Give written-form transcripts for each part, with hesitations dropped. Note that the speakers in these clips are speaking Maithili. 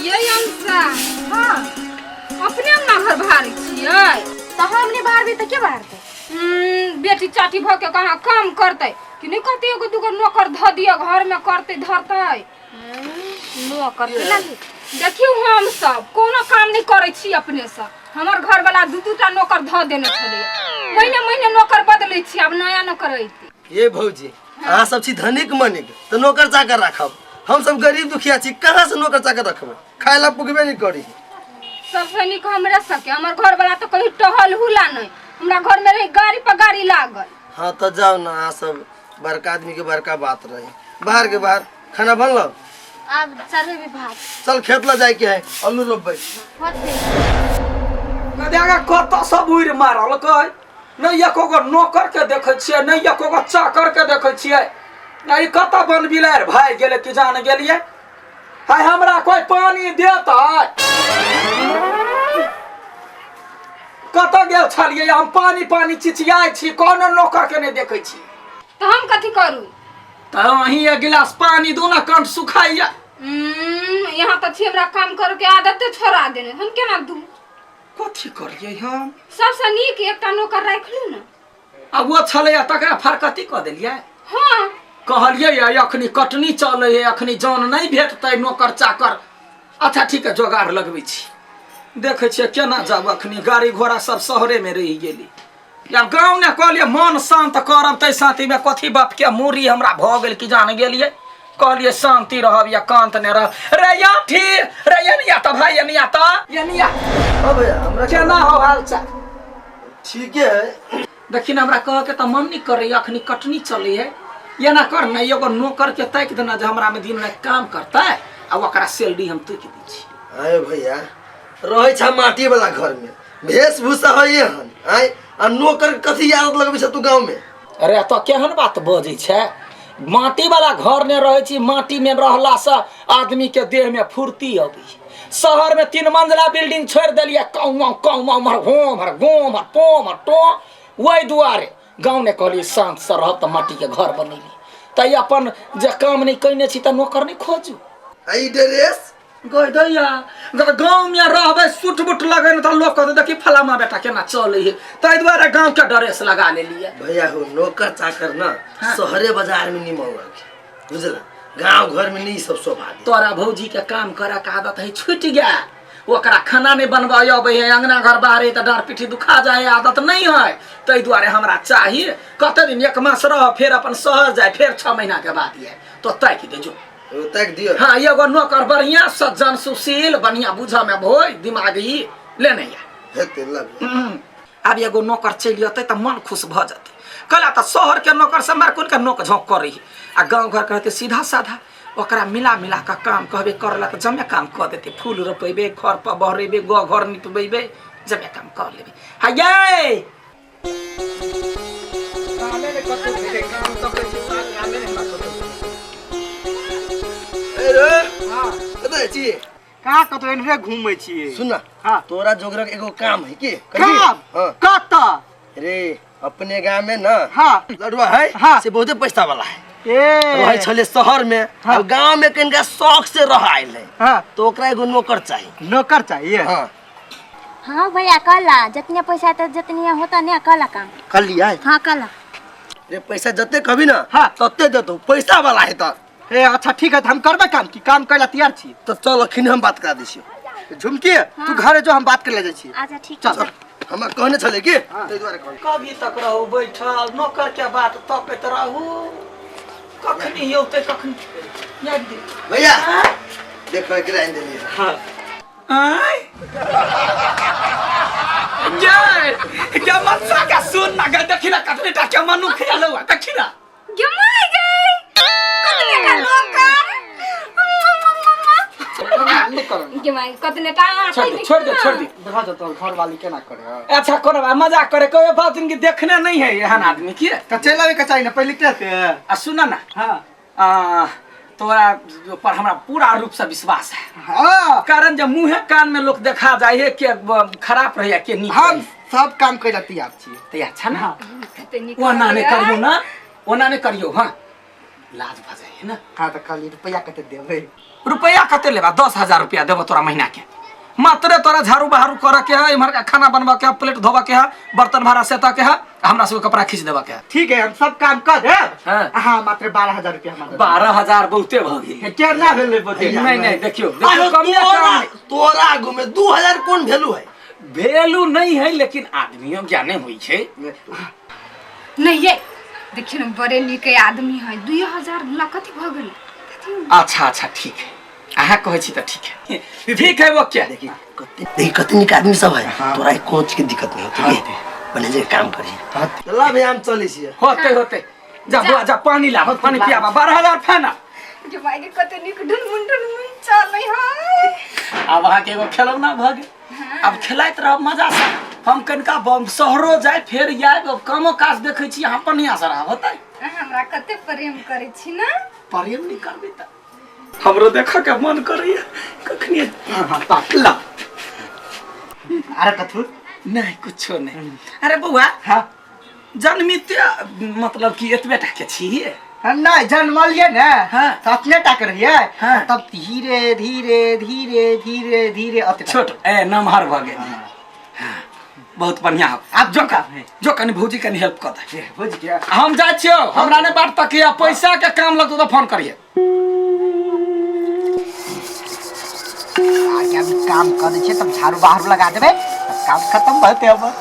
ये अंशा। हाँ, अपने अंगना घर बहारै छियै? तऽ हम नहि बाहरबै तऽ के बाहरतै? बेटी चाटी भऽ के कहाँ काम करतै कि नहि कहतै? एगो दूगो नौकर धऽ दिअ, घर में करतै धरतै नौकर। देखियौ, हम सब कोनो काम नहि करै छी अपने से। हमर घर वाला दू दू टा नौकर धऽ देने छलै। महीने महीने नौकर बदलै छी, आब नया नौकर अयतै। ये भौजी, अहाँ सब छी धनिक मनिक तऽ नौकर चाकर राखब। हम सब गरीब दुखिया छी, कहाँ से नौकर चाकर रखबै? खाय ला पुगबे नहीं करी। सबसे नीक हमरे सबके। हमर घर वाला तऽ कहीं टहल हुला नहि। हमरा घर में रही गाड़ी पर गाड़ी लागल। हाँ तऽ जाओ ना, अहाँ सब बड़का आदमी के बड़का बात रहे। बाहर के बाहर खाना बनलो? आब चढ़ेबै भात। चल, खेत ला जाए के है, आलू रोपबै। होतै। गद्यागा कतऽ सब उड़ि मारलकै? नहि एको गो नौकर के देखै छियै, नहि एको गो चाकर के देखै छियै। नहि कतऽ बन बिलाड़ि भागि गेलै कि जान गेलियै। हाय, हमरा कोइ पानी देतै? कतऽ गेल छलियै? हम पानी पानी चिचियाइ छी, कोनो नौकर के नहि देखै छी। तऽ हम कथी करू? तऽ अहीं एक गिलास पानी दू ने, कंठ सुखाइया। यहाँ तऽ छी, हमरा काम करे के आदते छोड़ा देने। हम केना दू? कथी करियै हम? सबसँ नीक एकटा नौकर राखि लू ने। आ ओ छलैया तकरा फरकती कऽ देलियै। हाँ। कहलियै या अखनी कटनी चलै है, अखनी जन नहि भेटतै नौकर चाकर। अच्छा ठीक है, जोगाड़ लगबै छी। देखै छियै केना जाब। अखनी गाड़ी घोड़ा सब शहरेमे रहि गेली। आब गाँव ने कहलियै मन शान्त करब, ताहि साथीमे कथी बापके मूड़ी हमरा भऽ गेल कि जान गेलियै। कहलियै शान्ति रहब या कान्त ने रहब। रे या ठी रे, एनिया तऽ भाई, एनिया तऽ एनिया। हाँ भैया, हमरा केना हो हाल चाल? ठीके है। देखी ने, हमरा कहके तऽ मन नहि करैए, अखनी कटनी चलै है। एना कर ने, एगो नौकर के ताकि देना जे हमरा में दिन राति काम करतै आ ओकरा सैलरी हम ताकि दै छी। अरे भैया, रहै छ माटी वाला घर में, वेशभूषा है हन आय, आ नौकर के कथी आदत लगबै छ तू गाँव में? अरे तऽ केहन बात बजै छै? माटी वाला घर ने रहै छी, माटी में रहला से आदमी के देह में फुर्ती अबै। शहर में 3 मंजिला बिल्डिंग छोड़ि देलियै, कौआ कौआ, उम्हर घो उम्हर गो उम्हर टो उम्हर टो। ओहि दुआरे गाँव ने कहलियै शान्त से रहब तऽ माटी के घर बनेली। तऽ अपन जे काम नहि कयने छी तऽ नौकर नहि खोजू। आ ई ड्रेस? गय दैया, गाँव में रहबै सूट बूट लगेने तऽ लोक कहतै देखी फलामा बेटा केना चलै है। ताहि दुआरे गाँव के ड्रेस लगा लेलियै। भैया हो, नौकर चाकर ना शहरे बाजार में निमन लगे, बुझला? गांव घर में नहीं सब शोभा दे। तोरा भौजी के काम करे के आदत है छूटि गया। ओकरा खाना नहीं बनबै अबै है, अंगना घर बाहर है तऽ डाँड़ पीठी दुखा जाए है, आदत नहीं है। ताहि दुआरे हमरा चाही कते दिन, एक मास रह, फेर अपन शहर जाए, फेर 6 महीना के बाद आए तो ताकि दे जो। एगो ताकि दियौ। हाँ, एगो नौकर बढ़िया, सज्जन, सुशील, बढ़िया बुझऽ में भोय दिमागी लेने या। हेतै लग। आब एगो नौकर चलि अतै तऽ मन खुश भऽ जेतै। कहला तऽ शहर के नौकर सब मार कोन के नोक झोंक करै है, आ गाँव घर के रहतै सीधा साधा, ओकरा मिला मिला कऽ काम कहबै करला तऽ जमे काम कऽ देतै। फूल रोपेबै, घर पर बहरेबै, गो घर निपबेबै, जमे काम कऽ लेबै। हा ये ए रे, कतऽ छी? कहाँ कतौ एनहे घूमै छियै। सुन ना। हाँ। तोरा जोगरक एगो काम है की करबी? काम? हाँ। कतऽ? रे अपने गाँव में ना हाँ। लड़ुआ है। हाँ। से बहुते पैसा वाला है। ए। रहै छलै शहर में। हाँ। अब गाँव में कनिका शौक से रह आयल है। हाँ। तो ओकरा एगो नौकर चाही। नौकर चाहिए? हाँ। हाँ भैया, कला जितने पैसा तो जितने होता ने कला काम। कर लिया? हाँ, कला। रे पैसा जते कभी ना, हाँ। तते देतो, पैसा वाला है तो। ए अच्छा ठीक है, तो हम करबै काम की काम करे ला तैयार छी। तो चल, अखन हम बात करा दै छियौ। झुमकी, तू घरे जो, हम बात करे ला जाइ छी। अच्छा ठीक। चल। है। हमरा कहने छलै कि ताहि दुआरे कहलियै। कभी तक रहू बैठल नौकर के बात तकैत रहू, कखनी औतै कखनी याद दे। भैया, देखो एकरा आनि देलियै। हाँ। आय जय क्या मनसा के सुन ना गे, देखी ना कतने टा के मनुख आलो, देखी ना। गे my गे, कतने टा नौकर! गे my, कतने टा? छोड़ दे, छोड़ दे, छोड़ दे। देखा जो तोर घर वाली केना करे। अच्छा कोनो बात, मजाक करे कोई बात इनकी देखने नहीं है एहन आदमी की। तऽ चलि आबै के चाही ने पहिले कहते। आ सुन ना। हाँ। तोरा पर हमरा पूरा रूप से विश्वास है। हाँ। कारण जे मुँहे कान में लोग देखा जाए है के खराब रहे के नीक हम रहे। सब काम करे ला तैयार छी। तैयार छ ना? कते नीक ओना नहि लगैया। करियौ ना। ओना नहि करियौ। हाँ, लाज भऽ जाइ है ने। हाँ, तऽ कहली रुपैआ कते देबै? रुपैआ कते लेबा? 10,000 रुपया देबो तोरा महीना के। मात्र तोरा झाड़ू बहारू करे के है, इम्हर का खाना बनबा के है, प्लेट धोबा के है, बर्तन भाड़ा सेता के है, हमरा सबके कपड़ा खींच देबा के है। ठीक है, हम सब काम कर देब। हाँ। हाँ, मात्र 12,000 रुपया हमरा दे देब। 12,000 बहुते भऽ गेल। केना भेलै बहुते? नहीं नहीं, देखियो अरे देखियो, कमे काम तोरा नहीं। तोरा आगू में 2000 कोन वैल्यू है? वैल्यू नहीं है, लेकिन आदमियों ज्ञाने होइ छै। नहीं ये देखियो ने, बड़े नीक आदमी है। 2000 ला कथी भऽ गेलै? कथी? अच्छा अच्छा, ठीक है, अहाँ कहै छी तऽ ठीक है, ठीक है, वो क्या देखी कते, देखी कते नीक आदमी सब है। तोरा कोनो चीज के दिक्कत नहीं होती है, बढ़िया जगह काम करी। चला भैया, हम चलै छियै। होते होते, जा बुआ जा, पानी ला, पानी पियाबा। 12,000 फाना जे माय के कते नीक ढुनमुन ढुनमुन चलै है। आब अहाँके एगो खेलौना भऽ गेल, आब खेलाइत रहब मजा से। हम कनिका शहरो जाय फेर आयब, अब कामो काज देखै छी, अहाँ बढ़िआँ से रहब होतै। अहाँ हमरा कते प्रेम करै छी ने। प्रेम नहि करबै तऽ हमरो देखऽ के मन करैया कखनी। ला। अरे कथू? नहीं, कुछो नहीं। अरे बौआ। हाँ। जन्मिते मतलब कि एतबे टा के छियै? नहीं, जन्मलियै ने। हाँ। तऽ अपने टा के रहियै। हाँ। तब धीरे धीरे धीरे धीरे धीरे अते छोट ए नमहर भऽ गेल। हाँ, बहुत बढ़िया हो। आब जो काम है। जो कनि भौजी कनि हेल्प कऽ दे। बुझ गया। हम जाइ छियौ, हमरा नहि बाट तकिया, पैसा के काम लगतौ तऽ फोन करिहे। आगे अभी काम कर दै छियै, तब झाड़ू बहारू लगा देबै, तब काम खत्म भते हमर।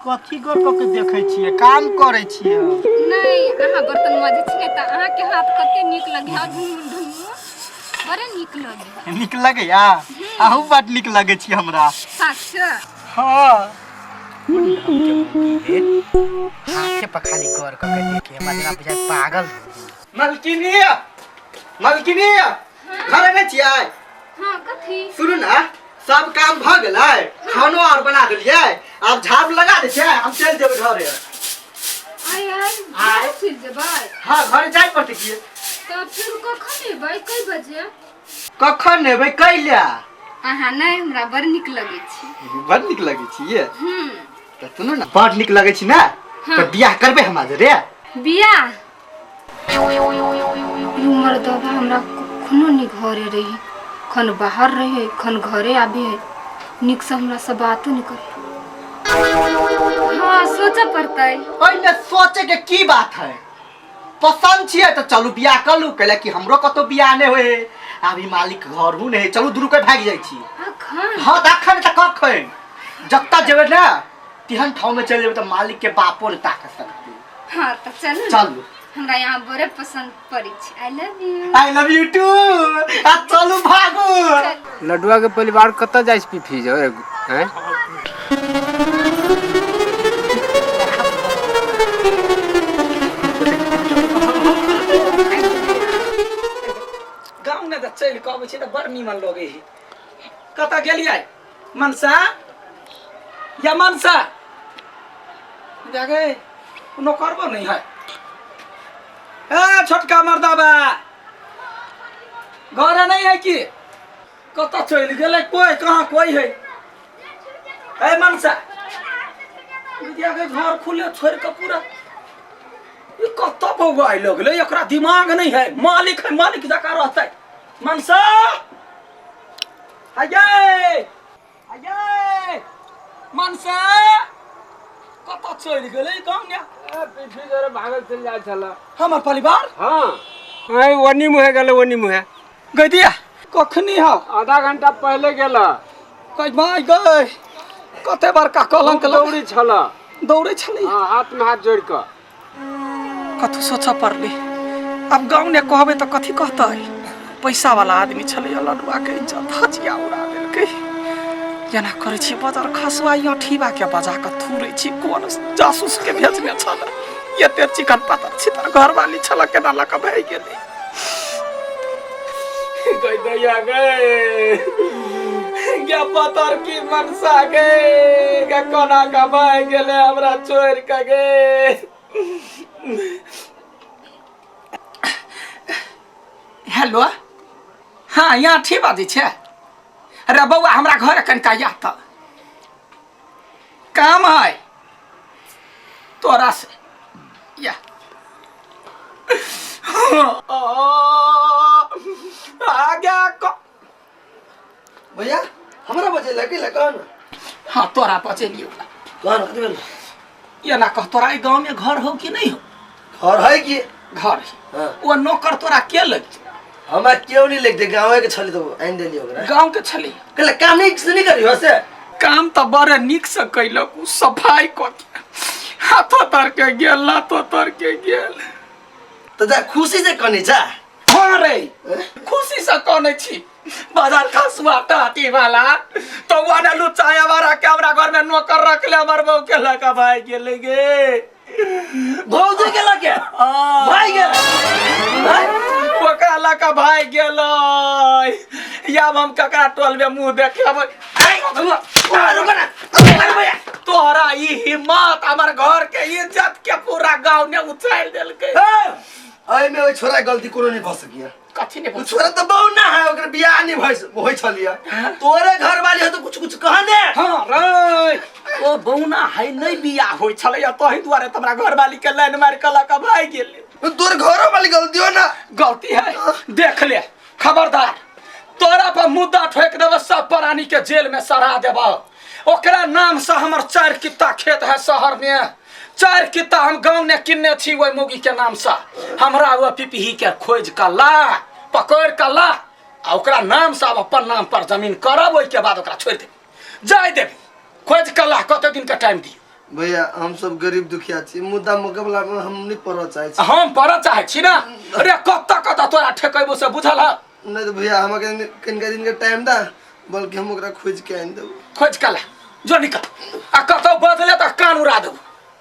कथी गौर कऽ के देखै छियै? काम करै छियै हम। नहीं, अहाँ बर्तन माजै छी ने तऽ अहाँके हाथ कते नीक लगे है, ढुनमुन ढुनमुन बड़े नीक लगे। नीक लगैया? अहूँ बड नीक लगै छी हमरा। साक्ष? हाँ, हाथे पर खाली गौर कऽ के देखिए, हमरा जेना बुझाइ पागल। मलकिनी, मलकिनी, घरे नहि छियै? हाँ, कथी? सुनू ने, सब काम भऽ गेलै, खानो आर बना देलियै, आब झाड़ू लगा दै छियै, हम चलि जेबै घरे। आय आय आय। चलि जेबै? हाँ, घरे जाय पड़तै की। तब फिर कखन एबै, कै बजे? कखन एबै कैला? अहाँ नहि हमरा बड़ नीक लगै छी। बड़ नीक लगै छी ये? हम्म। तऽ सुनू ने, बड़ नीक लगै छी ने, तऽ बियाह करबै हमरा रे? बियाह? ई मर्दबा हमरा कखनो नहि घरे रही, खन बाहर रहे खन घरे आबे है, नीक से हमरा से बातो नहीं करे। हाँ, सोचे पड़तै। ओहिमे सोचे के की बात है? पसंद छियै तऽ चलू बियाह कर लू, कैला कि हमरो कतौ बियाह नहि होइ है, अभी मालिक घर हूँ नहि है, चलू दुनू के भागि जाइ छी। अखन? हाँ, तऽ अखन तऽ कखन जतऽ जेबै ने तेहन ठाउँ में चलि जेबै तऽ मालिक के बापो नहि ताकत सकतै। हाँ, तऽ चलू ने। चलू। हमरा यहाँ बड़े पसंद पड़ै छै। I love you. I love you too. आ चलू भागू। लडुआ के परिवार कतऽ जाइ छै पीफी जो हैं? गाँव ने तऽ चलि कऽ अबै छी तऽ बड़ नीमन लगै है। कतऽ गेलियै मनसा या मनसा जागे कोनो करबो नहीं है। ए छोटका मर्दाबा घरे नहीं है कि कतऽ चलि गेलै? कोई कहाँ कोई है? ए मनसा, विद्या के घर खुले छोड़ के पूरा ई कतऽ बौआइ लगलै? एकरा दिमाग नहीं है, मालिक है, मालिक जकाँ रहतै। मनसा आये आये मनसा कतऽ चलि गेलै गाँव ने? पीछे जरे भागल चलि जाइ छल हमर परिवार। हाँ, अय ओनी मुहे गेलै, ओनी मुहे। गई दिया कखनी हौ? आधा घंटा पहले गेल। गई माय गई, कते बड़का कलंक। दौड़ी छल। दौड़ै छलै? हाँ, हाथ में हाथ जोड़ कऽ। कथू सोचऽ पड़लै। आब गाँव ने कहबै तऽ कथी कहतै? पैसा वाला आदमी छलै, लडुआ के इज्जत धजिया उड़ा देलकै। जेना करै छी बजर खसुआ अठीबा के बजा कऽ थूरै छी। कोन जासूस के भेजने छल? एते चिकन पातर छितर घरवाली छल, केना लऽ कऽ भागि गेलै? गई दैया गई, गे पतर की मनसा गे, गे कोना का भागि गेलै हमरा छोड़ि कऽ गे? हेलो, हाँ, यहाँ ठीक बाजै छै। अरे बौआ, हमरा घर कनिका या तऽ। काम है तोरा से या आगे क भैया हमरा बजे लगे लगा ना। हाँ तोरा बचेलियौ। कौन कथी भेल? ये ना कह, तोरा ई गाँव में घर हो कि नहीं हो? घर है कि घर है। हाँ। ओ नौकर तोरा के लग? हमरा केओ नहीं लिख दे, गाँव के छली तो आनि देली ओकरा। गाँव के छली। कहले काम नहीं से नहीं करियो से। काम तऽ बड़े नीक से कैलक उ, सफाई कऽ के हाथो तर के गेल लातो तर के गेल। तऽ जा खुशी से कने जा। हाँ रे, खुशी से कने छी। बाजार खसुआ टाटी वाला तो वो ने लुचाया वाला के हमरा घर में नौकर रख ले, हमर बहू के लका भाई गेले गे। भौजी के लके हाँ। भाई गेल। ओकरा लका भाई गेलै। याब हम ककरा टोल में मुंह देखेबै? रुको ना, अरे भैया। तोहरा ई हिम्मत, हमर घर के इज्जत के पूरा गांव ने उछाल देलकै। एहि में ओहि छोरा के गलती कोनो नहीं भऽ सकिया। कथी ने? ओ छोरा तऽ बहु ना है, ओकर बियाह नहीं भइ होइ छलिया। तोरे घर वाली हो तो कुछ कुछ कहने। हाँ रे, ओ बौना है नहीं बियाह होइ छलै, तही दुआरे तऽ हमरा घरवाली के लाइन मारि कऽ लऽ कऽ भागि गेलै। तोर घरो वाली गलती हो ना। गलती है, देख ले। खबरदार, तोरा पर मुद्दा ठोक देबो, सब प्राणी के जेल में सड़ा देबो। ओकरा नाम से हमर 4 कित्ता खेत है शहर में, 4 कित्ता हम गाँव ने किन्ने छी ओहि मौगी के नाम से। हमरा ओ पिपही के खोज के ला, पकड़ के ला, आ ओकरा नाम से अब अपन नाम पर जमीन करब, ओहि के बाद ओकरा छोड़ि देब, जाय देब। खोज के ला, कते दिन के टाइम दियौ? भैया हम सब गरीब दुखिया छी, मुद्दा मुकबला में हम नहीं पढ़ऽ चाहै छी। हम पढ़ऽ चाहै छी ना रे, कतऽ कतऽ तोरा ठेकेबो से बुझल है? नहीं तो भैया हमरा कनिका दिन के टाइम दा, बल्कि हम ओकरा खोज के आनि देबो। खोज के ला, जो निकल। आ कतऽ